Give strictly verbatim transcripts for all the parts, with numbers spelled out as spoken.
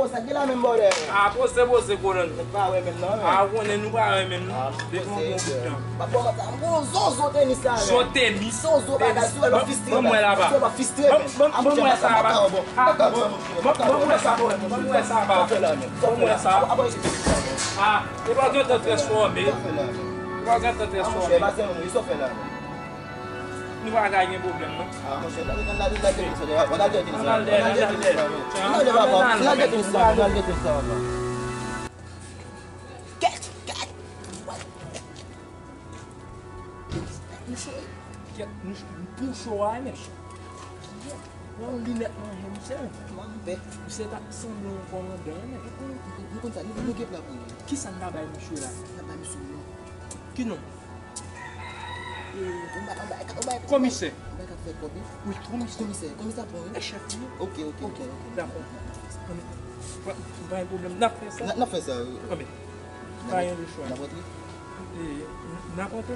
Sa gen la menm bòdè. A, poze, poze, kolòn. Nèg pa wè menm non. A, ou konnen nou pa wè menm non. Depi yon bon bout tan. M ap ba w sa, m gon zozo tenis la menm. Zozo tenis. Zozo bagay, si w wè l ap fistre menm. Si w wè l ap fistre menm. Ban m wè sa ba. Ban m wè sa ba. Ban m wè sa. A, e pa gen tan transfòme. E pa gen tan transfòme. Nou pa ka gen pwoblèm non. A, monchè, lage, lage, lage tenis la. Lage tenis la. Lage, papa. Lage tenis la. Lage tenis la, papa. Kèt, kèt. Kèt, nou cho, nou cho, nou cho a, men. Yon linèt manje, misye. Misye ta sanble yon kòmandan, men. Nou konn sa, nou, nou gen plan pou nou. Kisa n ta bay misye la? N ap bay misye non. Ki non? Komisè. Wi, komisè. Komisè, komisè bon, wi. E chèf li. Ok, ok, ok, ok. Dakò. Pa gen pwoblèm. N ap fè sa. N ap fè sa, wi. Anben, pa gen lechwa. N ap rantre? E, n ap rantre.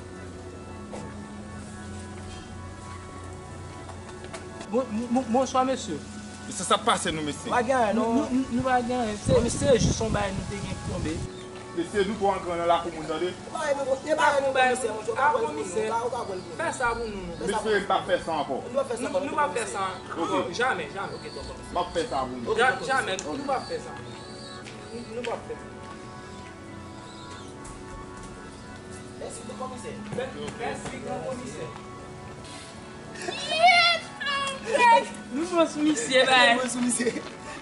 Bon, bon, bonswa, mesye. Mesye, sa k pase nou, mesye? Pa gen anyen, non. Nou, nou, nou pa gen anyen. Se, se jis yon bagay nou te gen tonbe. Mesye, nou twò angran nan lakou moun, tande. Pa gen anyen, komisè, monchè, ou ka pran l pou nou, ou ka, ou ka pran l pou nou. Fè sa pou nou, non. M espere n p ap fè sa ankò. Nou p ap fè sa ankò, komisè. Nou p ap fè sa ankò. Ok. Jamè, jamè. Ok, tonton. M ap fè sa pou nou. Ok, tonton. Jamè, nou p ap fè sa. Nou, nou p ap fè sa. Mèsi, gran komisè. Mèsi, gran komisè. Nou pran sou misye, bay. Nou pran sou misye.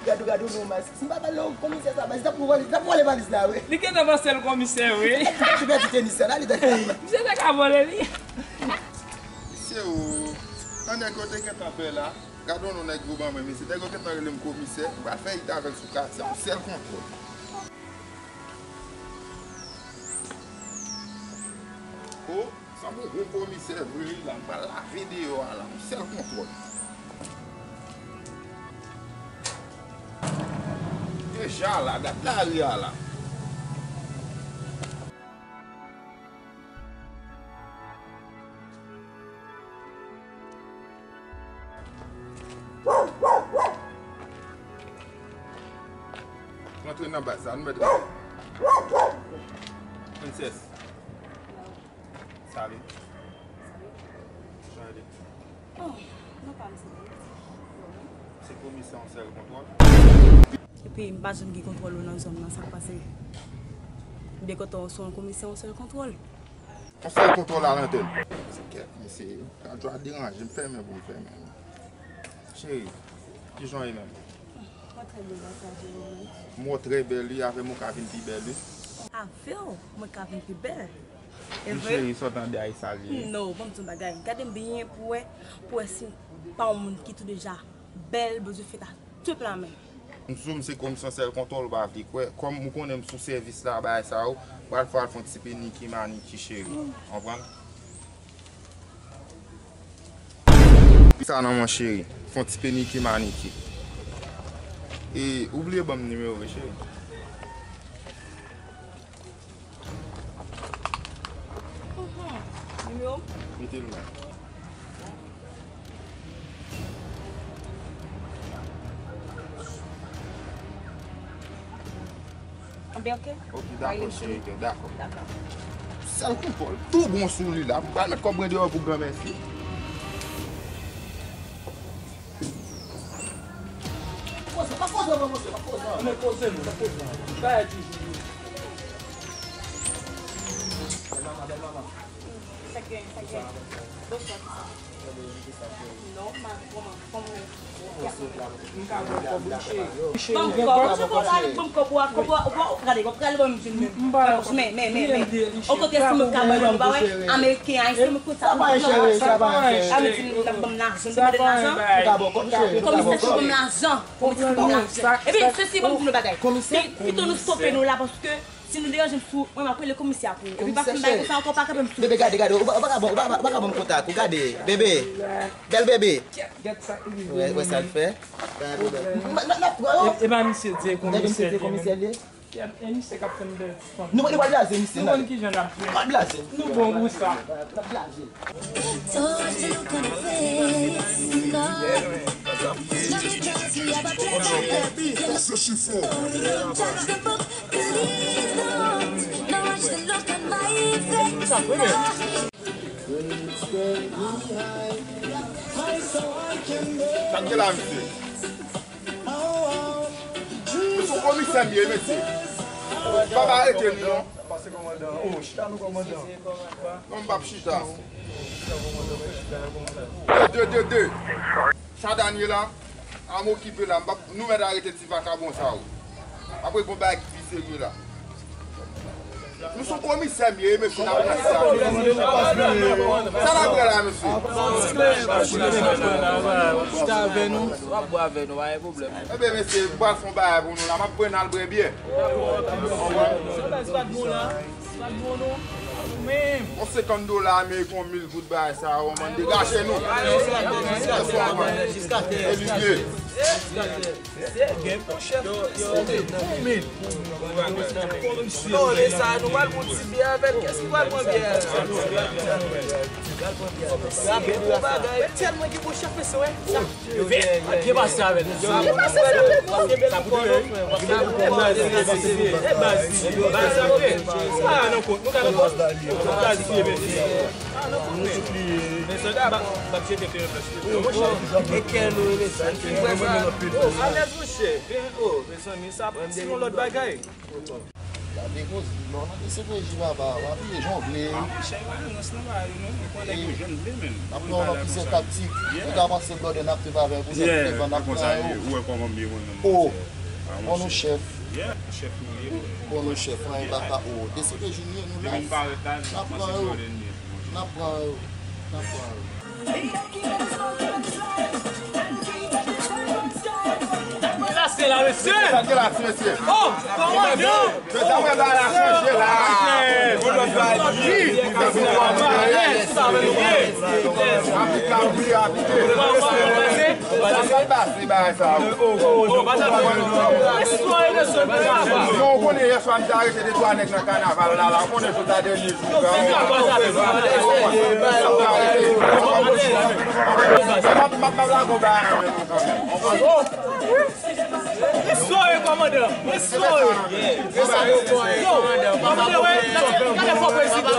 Gade, gade, non, mas. Si m pa pale w komisè sa, mas, li t ap vòlè, li t ap vòlè valiz la, wi. Li gentan panse l komisè, wi. Li t ap pèdi tenis la, la, li t ap. Misye te ka vòlè li. Mesye, o, an nèg yo te gentan fè la. Gade yon nèg yo ban mwen, mesye. Nèg yo gentan rele m komisè. M pral fè it avè l sou katye a, yon sèl kontwòl. O, sanble yon gwo komisè vre wi la, m pral lave deyò a la, yon sèl kontwòl. Deja la, gad lari a la. Rantre nan baz la, nou mèt rantre. Princess. Salut. Jan w ye? Oh, non pa m se. Se komisè yon sèl kontwòl. Epi m pa janm gen kontwòl ou nan zòn nan, sa k pase? M te kontan w se yon komisè yon sèl kontwòl. Yon sèl kontwòl a lantèn. Kèt, mesye, radyo a deranje m, fèmen pou m fèmen. Cheri, kijan w ye menm? Mwen trè byen, gras a Dye, ou menm? M wè w trè bèl, wi, avè m ou ka vin pi bèl, wi. Avè w, mwen ka vin pi bèl? E vre? Cheri, sa w tande a, e sa l ye? Non, ban m di w yon bagay. Gade m byen pou wè, pou wè si m pa yon moun ki tou deja bèl, bezwen fèt a tout la men. M sou m se komisè yon sèl kontwòl, ou pa vle kwè. Kòm ou konnen m sou sèvis la, bagay sa yo, pral fè w al fè yon ti peniki maniki, cheri. Konprann? Sa nan mwen, cheri. Fè yon ti peniki maniki. E, ou bliye ban m nimewo w, wi, cheri. Mhm. Nimewo m? Mete l la. Anben, ok. Ok, dakò, cheri, dakò. Dakò. Sèl kontwòl, tou bon sou li la. M pral met kòb mwen deyò pou granmèsi. Koze, pa koze non, mesye, pa koze non. Men koze non, pa koze non. Sa e toujou. Bèl manman, bèl manman. Sa k gen, sa k gen. Bonswa, kisa? Non, ma, kòman, kòman? M ka pran kòb ou, cheri. Ban m kòb, ou se konsa, ban m kòb ou a, kòb ou a, ou pa, gade, w ap prale ban m jwenn menm. Men, men, men, men. Okontrè, si mwen ka ban nou, pa wè, ameriken, ayisyen, mwen konn sa, mwen konn sa. Sa pa anyen, cheri, sa pa anyen, cheri. A, mwen di, n ap ban m lajan, n demande lajan. Komisè, si ban m lajan. Komisè, si ban m lajan. Ebyen, sesi, ban m di nou bagay. Komisè? Pito nou stope nou la, paske si nou deranje m sou, mwen, m ap rele komisè a pou ou. Epi pa fin bagay konsa ankò, pa kanpe m sou. Bebe, gade, gade, ou pa, ou pa ka ban, ou pa, ou pa ka ban m kontak ou, gade, bebe. Bèl bebe. Wè, wè sa l fè. Pa gen pwoblèm. N, n, n ap pran. E, e pa misye di komisè li ye menm. E misye k ap fè m pèdi tan. Nou, nou pral blaze misye. Nou konn kijan n ap fè. Nou pral blaze. Nou bon pou sa. N ap blaze. Told you couldn't fix God. Sa k gen la, mesye? Misye komisè m ye, mesye. Pa ba arete m non. Pase kòmandan. Oh, chita non kòmandan. Non, m p ap chita. De, de, de, de. Sa Dani la, a m okipe la, m p ap, nou mèt arete ti vakabon sa yo. Apre gon bagay ki pi serye la. Nou sou komisè m ye, mesye, n ap pran sa. Sa n ap pran la, mesye? Chita avè nou. W ap bwè avè nou, pa gen pwoblèm. Ebyen, mesye, m pral fè yon bagay pou nou la. M ap pran al bwè byè. Yon senkant dola ameriken, yon mil goud, bagay sa yo, man, degaje nou. Evite. Yo, yo, yo, men. Yo, lè sa, nou pral pran ti byè avè l. Kiyès ki pral pran byè a? Pral pran byè a. Sa bon bagay. Tèlman gen bon chèf, mesye, wè. Yo, yo, yo, yo. Gen pase avè l. Gen pase avè l. Sa pou nou, e baz. Baz sa vre. Ah, non, kot. Nou ka nan kot. Baz vre, mesye. Ah, non, kot. Men sòlda, m ap jete fè yon flèch. E kè nou, mesye. Ki vrè sa? Oh, alèz, monchè. Gen, oh, mezanmi, sa se yon lòt bagay. Gade koze, non, nan D C P J papa, w ap ye jan w vle. Ah, monchè, violans nan ba yo, non, ou konnen yo jwenn vle, men. N ap pran yo nan plizyè taktik. Ou ka panse blòdè n ap te pa avè pou sa, te vann ap pran yo. Ou wè kòman m ye mwen menm. Oh, bon, nou chèf. Yeah, chèf nou ye, mwen. Bon, nou chèf, anyen pa ka, oh, D C P J nou ye, nou la. Depi m parèt la, n ap pran yo. N ap pran yo. N ap pran yo. Sa k gen la, mesye? Sa k gen la, mesye? Oh, kòmandan! Mesye, sa mwen ba la chanje la. Wi, sa mwen ba la chanje la. Sa k pase bagay sa? Non, ou konnen yè swa m te arete de twa nèg nan kanaval la, la, ou konnen jodi a dènye jou. Sore, kòmandan. Sore. Yo, kòmandan, wè, gade fò prezidan.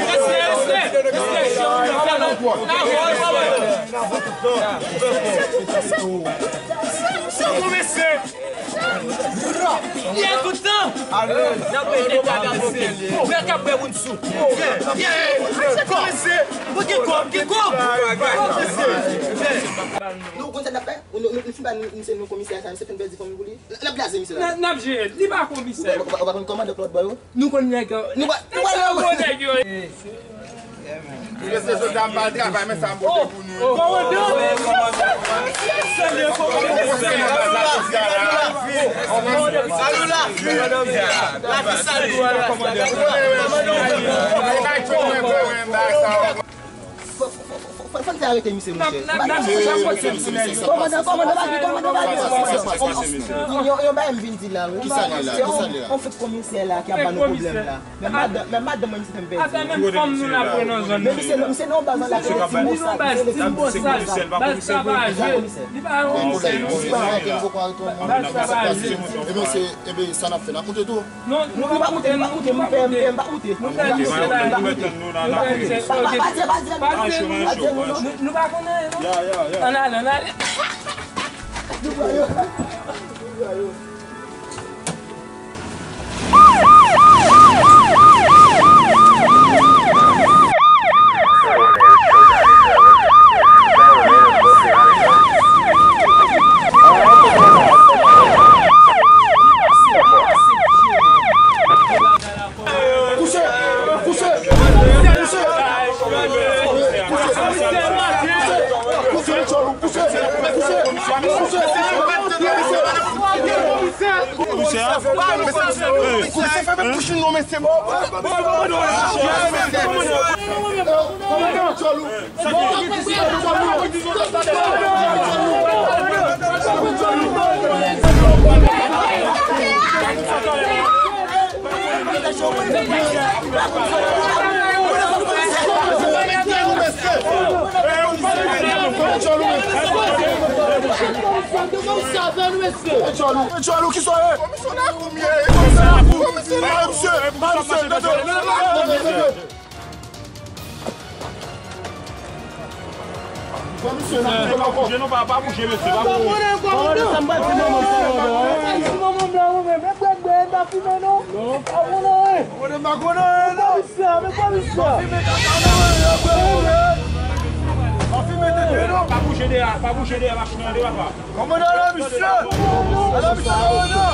Respè, respè, respè. Sa bon, mesye. Yè, tout tan. N ap rete vagabon. Frè k ap bwè moun sou. Yè, yè. Kòmanse. Pou ki kòb, ki kòb. Nou konn sa n ap fè? Nou, nou, nou fin ba nou, misye nou komisè sa, misye fin pèdi fanmi pou li. N ap blaze misye la. N ap jere l. Li pa komisè. Ou pa, ou pa konn kòmandan Claude Boy, wi? Nou konn nèg yo. Nou pa, nou pa la, wi. Nèg yo. Mesye, jodi a m pa al travay, men sa m pote pou nou. Kòmandan! Salut la! Lavi, salut! Fò, fò, fò, fò, fò n fè arete misye, monchè. Kòmandan, kòmandan, pa di, kòmandan, pa di. Yo, yo, ba m vin di la, wi. Kisa li la? Kisa li la? Se yon, yon fèt komisè la ki ap ba nou pwoblèm la. Men madanm, men madanm mwen, misye fè m pèdi. Atè, menm fanm nou la pran nan zòn nan. Men misye, misye nan baz la, se yon ti bòs, se yon ti bòs travaje. Li pa yon komisè, non. Baz travaje. Ebyen, se, ebyen, sa n ap fè, n ap moute tou. Non, nou pa moute, nou pa moute, nou pa moute, nou pa moute. Nou pa moute, pa di, pa di, pa di, pa di, nou pa konnen, non. Ann ale, ann ale. Kouche! Kouche! Kouche! Kouche! Kouche! Kouche! Kouche! Kouche! Kouche! Kouche! Kouche! Kouche! Kouche! Kouche! Kouche! Kouche! Tchòlou, men. Tchòlou, tchòlou, ki sa ye? Komisyon lakou m ye. Komisyon lakou. Komisyon lakou. Komisyon lakou. Komisyon lakou. Komisyon lakou. Pa bouje non, pa, pa bouje, mesye, pa bouje. Kòmandan, sa m pral di manman m sa yo, non? Ay, si manman m la, ou menm, e bwè, bwè, pa fimen non. Non. Pa konnen anyen. Kòmandan, m pa konnen anyen non. Komisè, men komisè. Pa fimen kaka non, men. Pa fimen tete non. Pa bouje de la, pa bouje de la, machin nan de papa. Kòmandan, ala misye. Ala misye, kòmandan.